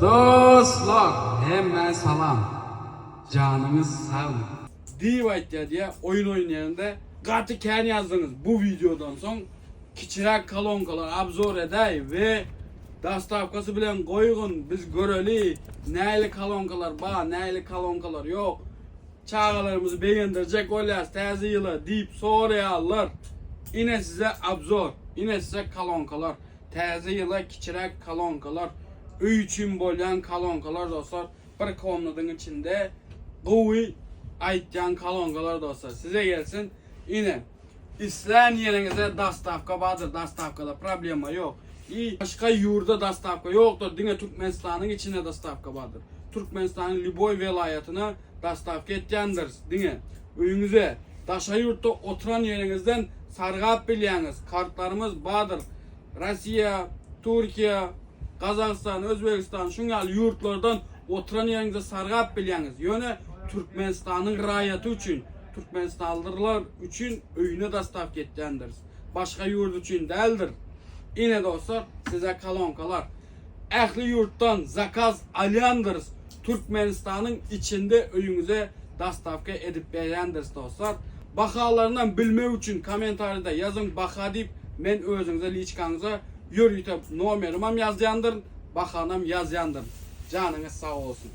Dostlar hemmä salam janyňyz sagmy. Diýip aýtýar diýýär oýun oýnaýanda gaty kän ýazdyňyz bu wideodan soň kiçiräk kolonkalar obzor edäý we dostawkasy bilen goýgun biz göreli nähili kolonkalar bar nähili kolonkalar ýok çagalarymyzy begendirjek bolýas täze ýyla diýip soraýarlar ine size obzor ine size kolonkalar Täze ýyla kiçiräk kolonkalar, öý üçin bolýan kolonkalar dostlar, bir komnadyň içinde gowy aýtýan kolonkalar dostlar. Size gelsin. Ine, islän ýeriňize dostawka bardyr, dostawkada problema ýok. I başga ýurda dostawka ýokdur, diňe Türkmenistanyň içinde dostawka bardyr. Türkmenistanyň lýuboý welaýatyna dostawka etýändiris, diňe öýüňize. Daşary ýurtda oturan ýeriňizden sargap bilýäňiz. Kartlarymyz bardyr. Rossiýa, Türkiýe, Gazagystan, Özbegistan şuň ýaly ýurtlardan oturan ýeriňizde sargap bilýäňiz. Ýöne Türkmenistanyň raýaty üçin, türkmenistanlylar üçin öýüne dostawka etýändiris. Başga ýurt üçin däldir. Ine dostlar, size kolonkalar. Ähli ýurtdan zakaz alýandyrys. Türkmenistanyň içinde öýüňize dostawka edip berýändiris dostlar. Bahalarynam bilmek üçin kommentarida ýazyň baha diýip men özüňize liçkaňyza ýörite nomerimam ýazýandyryn bahanam ýazýandyryn. Janyňyz sag bolsun.